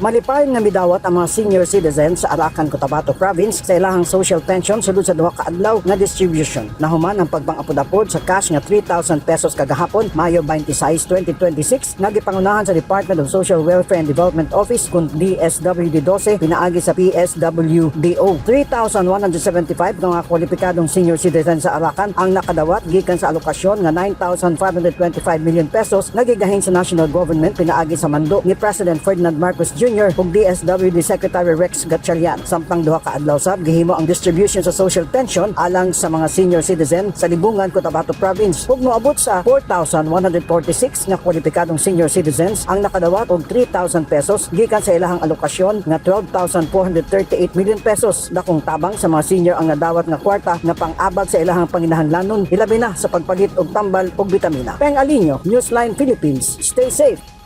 Malipayon nga midawat ang mga senior citizens sa Arakan, Cotabato Province sa ilahang social pension sulod sa duha ka adlaw nga distribution. Nahuman ang pagpang-apod-apod sa cash nga 3,000 pesos kagahapon, Mayo 26, 2026, nga gipangunahan sa Department of Social Welfare and Development Office kun DSWD 12 pinaagi sa PSWDO. 3,175 nga mga kwalipikadong senior citizen sa Arakan ang nakadawat gikan sa alokasyon nga 9,525 million pesos nga gigahin sa national government pinaagi sa mando ni President Ferdinand Marcos Jr. ug DSWD Secretary Rex Gatchalian. Samtang duha ka adlaw sab gihimo ang distribution sa social pension alang sa mga senior citizen sa Libungan, Cotabato Province, ug moabot sa 4,146 nga kwalipikadong senior citizens ang nakadawat og 3,000 pesos gikan sa ilahang alokasyon nga 12,438 million pesos. Dakong tabang sa mga senior ang nadawat nga kwarta nga pang-abag sa ilahang panginahanglanon, hilabi na sa pagpalit og tambal ug bitamina. Peng Alinio, Newsline Philippines. Stay safe.